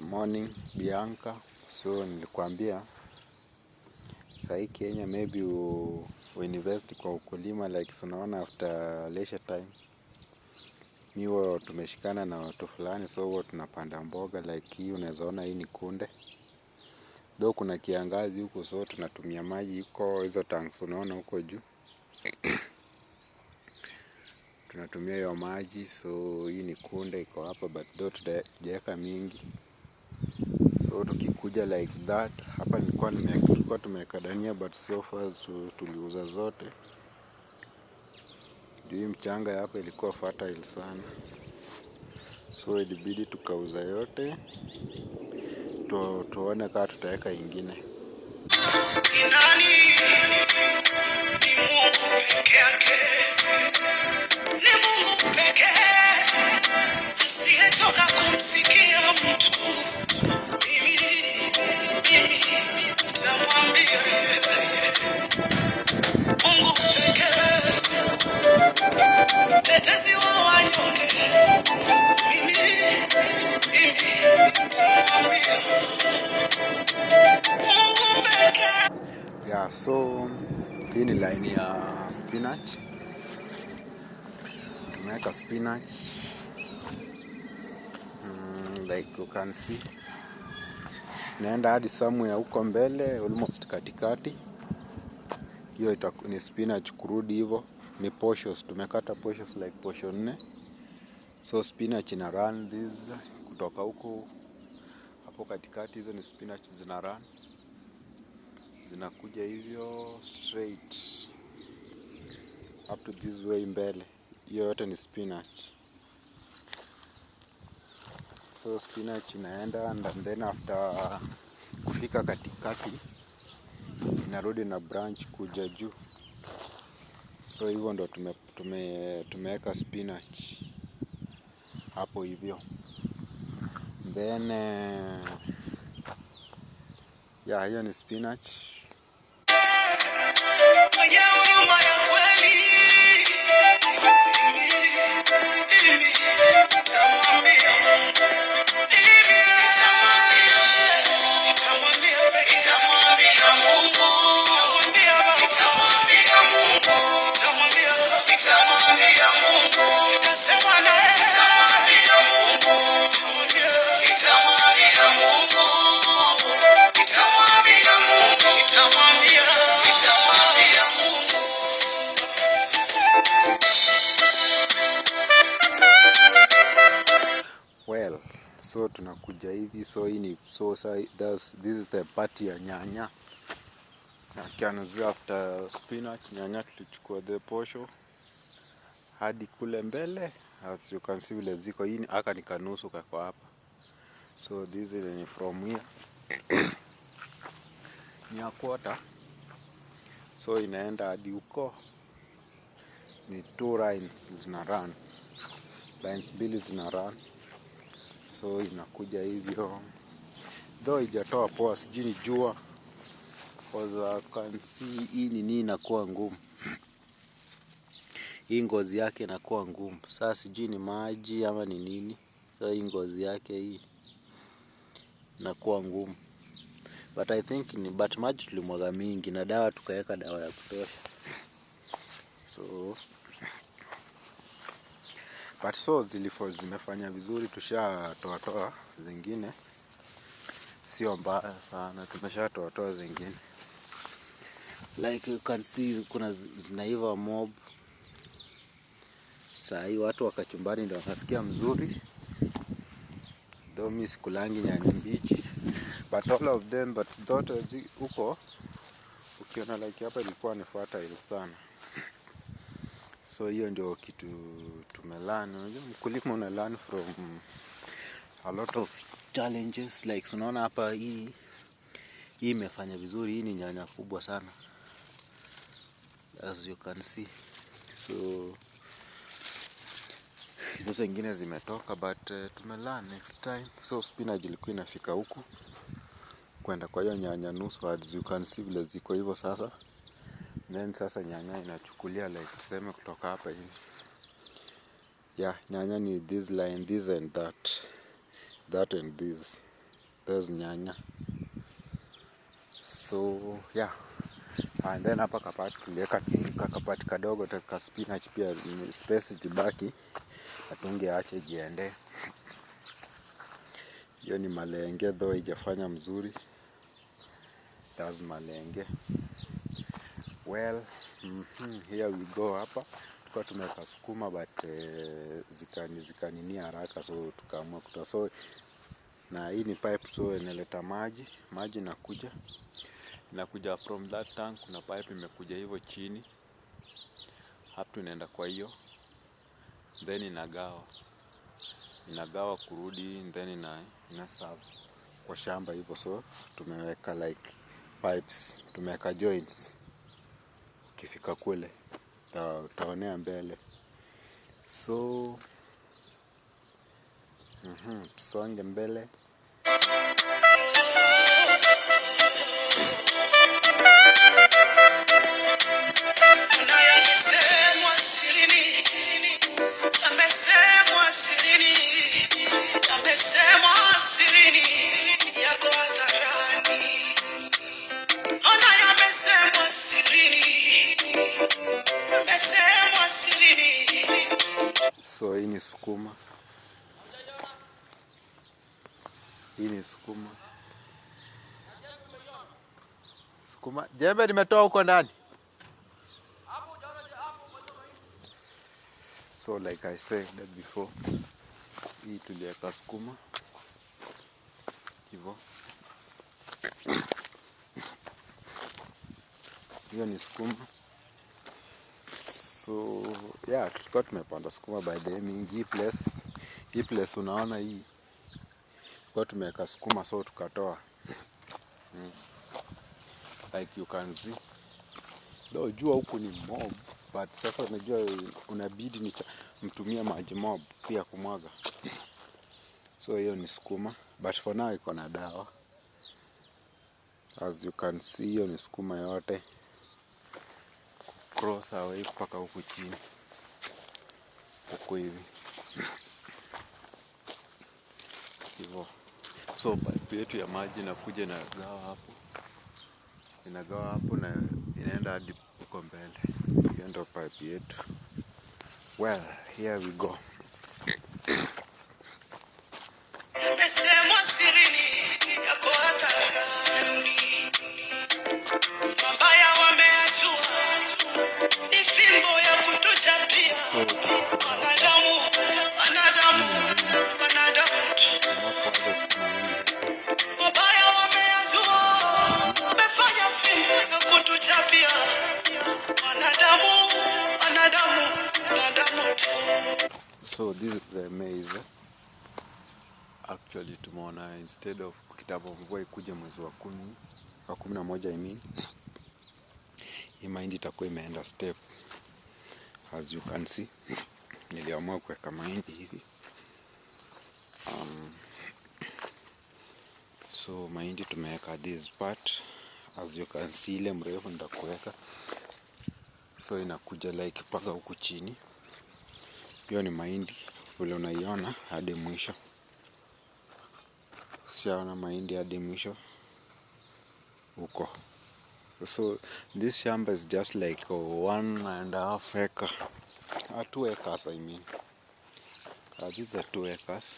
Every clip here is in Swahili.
Morning Bianca. So nilikuambia sahii Kenya maybe uinvest kwa ukulima, like unaona after leisure time mi huwa tumeshikana na watu fulani, so huwa tunapanda mboga. Like hii unaweza ona hii ni kunde, though kuna kiangazi huko, so tunatumia maji iko hizo tanks unaona huko juu, tunatumia hiyo maji. So hii ni kunde iko hapa, but though tujaweka mingi. So tukikuja like that, hapa nilikuwa tulikuwa tumeweka dania, but so far so tuliuza zote juu hii mchanga ya hapa ilikuwa fertile sana, so ilibidi tukauza yote tuone kama tutaweka ingine. Ni nani? Ni Mungu peke yake. Ni Mungu pekee asiyetoka kumsikia mtu. Mimi, mimi nitamwambia yeye. Mungu pekee, mtetezi wa wanyonge. Mimi, mimi nitamwambia Mungu pekee. Yeah, so hii ni line ya spinach. Tumeweka spinach, like you can see, naenda hadi somewhere huko mbele, almost katikati. Hiyo ni spinach kurudi hivyo, ni portions. Tumekata portions like portion nne. So spinach ina run this kutoka huko hapo katikati, hizo ni spinach zina run, zinakuja hivyo straight up to this way mbele. Hiyo yote ni spinach. So spinach inaenda and then after kufika katikati inarudi na branch kuja juu. So hivyo ndo tumeweka spinach hapo hivyo. Then yeah, hiyo ni spinach. Mwenye huruma ya kweli. Mimi, mimi nitamwambia Mungu. Mimi nitamwambia peke, nitamwambia Mungu. Nitamwambia Baba, nitamwambia Mungu. Nitamwambia, nitamwambia Mungu. Nitasema naye, nitamwambia Mungu. Nitamwambia, nitamwambia Mungu. Nitamwambia Mungu. Nitamwambia, nitamwambia Mungu. Well, so tunakuja hivi, so hii ni so this is the part ya nyanya. Na kianzia after spinach, nyanya tulichukua the posho hadi kule mbele. As you can see vile ziko, hii aka ni kanusu kako hapa. So this is ni from here ni a quarter, so inaenda hadi huko, ni two lines zina run, lines mbili zina run, so inakuja hivyo, though ijatoa poa, sijui ni jua, cause I can see hii nini inakuwa ngumu, hii ngozi yake inakuwa ngumu. Sasa sijui ni maji ama ni nini. So hii ngozi yake hii inakuwa ngumu, but I think ni but maji tulimwaga mingi na dawa tukaweka dawa ya kutosha. So but so zilifo zimefanya vizuri, tushatoa toa zingine, sio mbaya sana, tumeshatoa toa zingine. Like you can see kuna zinaiva mob. Saa hii watu wa kachumbari ndio wanasikia mzuri. Though mi sikulangi nyanya mbichi, but all of them, but zote huko ukiona like hapa ilikuwa ni fertile sana. So hiyo ndio kitu tumelearn. Unajua mkulima una learn from a lot of challenges. Like unaona hapa hii imefanya vizuri, hii ni nyanya kubwa sana as you can see. So hizo zingine zimetoka, but tumelearn next time. So spinach ilikuwa inafika huku kwenda kwa hiyo nyanya nusu, as you can see vile ziko hivyo sasa. Then sasa nyanya inachukulia like tuseme kutoka hapa hivi. Yeah, nyanya ni this line, this and that, that and this. There's nyanya. So yeah, and then hapa kapati tuliweka kakapati kadogo ka spinach pia, space ikibaki hatungeacha ijiende. Hiyo ni malenge, though haijafanya mzuri. That's malenge. Well, here we go. Hapa tulikuwa tumeweka sukuma, but zikaninia haraka, so tukaamua kutoa. So na hii ni pipe, so inaleta maji, maji inakuja from that tank. Kuna pipe imekuja hivyo chini hapo, tunaenda kwa hiyo, then inagawa kurudi, then ina serve kwa shamba hivyo. So tumeweka like pipes, tumeweka joints. Ukifika kule utaonea mbele. So tusonge mbele. Kuna yamesemwa sirini, yamesemwa sirini, yamesemwa sirini, yako hadharani. Ona yamesemwa sirini, yamesemwa sirini. So hii ni sukuma, hii ni sukuma, sukuma. Jembe nimetoa huko ndani. So like I said before, hii tuliweka sukuma hivyo. Hiyo ni sukuma. So yeah, tulikuwa tumepanda sukuma by the way mingi. Hii place unaona hii, tulikuwa tumeweka sukuma, so tukatoa. Like you can see. Though jua huku ni mob, but sasa unajua unabidi ni mtumie maji mob pia kumwaga. So hiyo ni sukuma, but for now iko na dawa. As you can see, hiyo ni sukuma yote cross away mpaka huku chini huku hivi hivyo. So pipe yetu ya maji inakuja inagawa hapo, inagawa hapo na inaenda hadi huko mbele. Hiyo ndio pipe yetu. Well, here we go. Yamesemwa sirini, yako hadharani. Mabaya wameyajua, ni fimbo ya kutuchapia. So tukifika hapa, Wanadamu, hii wanadamu, ni mahindi. wanadamu tu. Tunapo harvest mahindi hapa. Mabaya wameyajua, wamefanya fimbo ya kutuchapia. Wanadamu, wanadamu, wanadamu tu. So this is the maize. Actually tumeona instead of kitambo mvua ikuje mwezi wa 10, wa 11, I mean, hii mahindi itakuwa imeenda step. As you can see, niliamua kuweka mahindi hivi. So mahindi tumeweka this part. As you can see, ile mrefu nitakuweka. So inakuja like mpaka huku chini. Hiyo ni mahindi vile unaiona hadi mwisho. Ushaona mahindi hadi mwisho huko. So this shamba is just like 1.5 acre. 2 acres, I mean. These are 2 acres.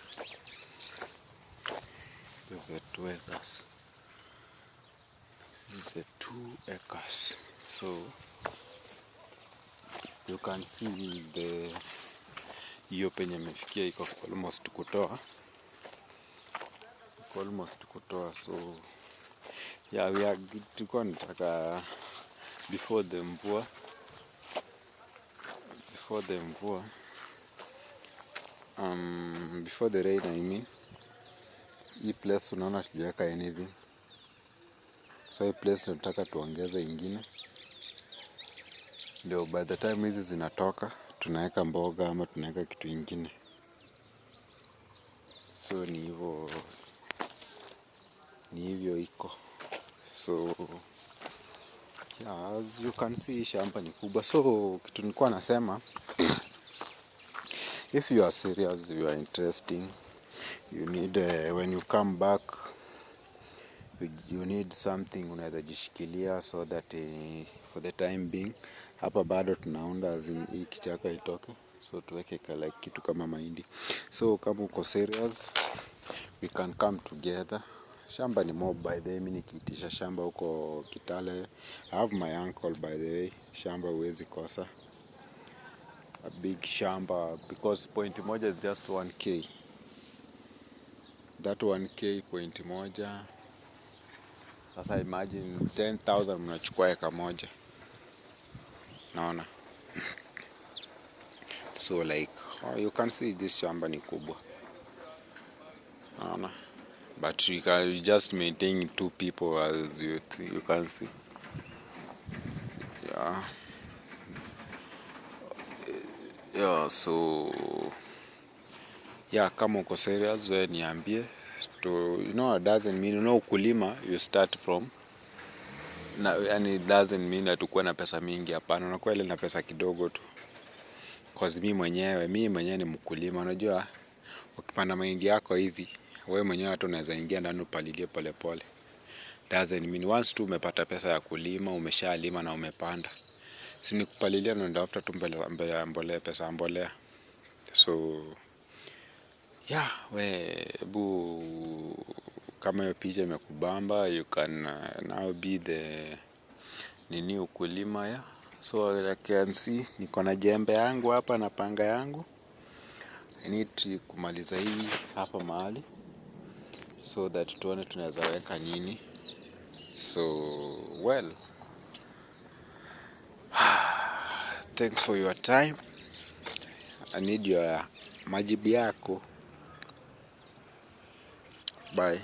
These are 2 acres. These are 2 acres. So you can see the hiyo penye imefikia iko almost kutoa. Iko almost kutoa. So yeah, we are tulikuwa nataka before the mvua, before the rain, I mean. Hii place unaona tujaweka anything. So hii place tunataka tuongeze ingine, ndio by the time hizi zinatoka tunaweka mboga ama tunaweka kitu ingine. So ni hivyo, ni hivyo iko. So yeah, as you can see, shamba ni kubwa. So kitu nilikuwa nasema, if you are serious, you are interesting, you need when you come back You need something unaweza jishikilia so that for the time being. Hapa bado tunaunda, as in hii kichaka itoke, so tuweke like kitu kama mahindi. So kama uko serious, we can come together. Shamba ni mob, by the way. Mimi nikiitisha shamba huko Kitale, I have my uncle, by the way. Shamba huwezi kosa, a big shamba, because point moja is just 1K. That 1K point moja, sasa imagine 10,000 mnachukua eka moja, naona. So like, oh, you can see this shamba ni kubwa, naona, but you can you just maintain two people, as you can see. Yeah, so yeah, kama uko serious, we niambie to. It doesn't mean, ukulima you start from na, yani it doesn't mean hatukuwa na pesa mingi. Hapana, unakuwa ile na pesa kidogo tu, 'cause mi mwenyewe ni mkulima. Unajua ukipanda mahindi yako hivi, wewe mwenyewe hata unaweza ingia ndani upalilie polepole. Doesn't mean once tu umepata pesa ya kulima, umeshalima na umepanda, si ni kupalilia na unatafuta tu mbolea, pesa ya mbolea. So yeah, we hebu kama hiyo picha imekubamba, you can now be the nini, ukulima ya. So I can see niko na jembe yangu hapa na panga yangu. I need kumaliza hii hapa mahali so that tuone tunaweza weka nini. So well, thanks for your time. I need your majibu yako. Bye.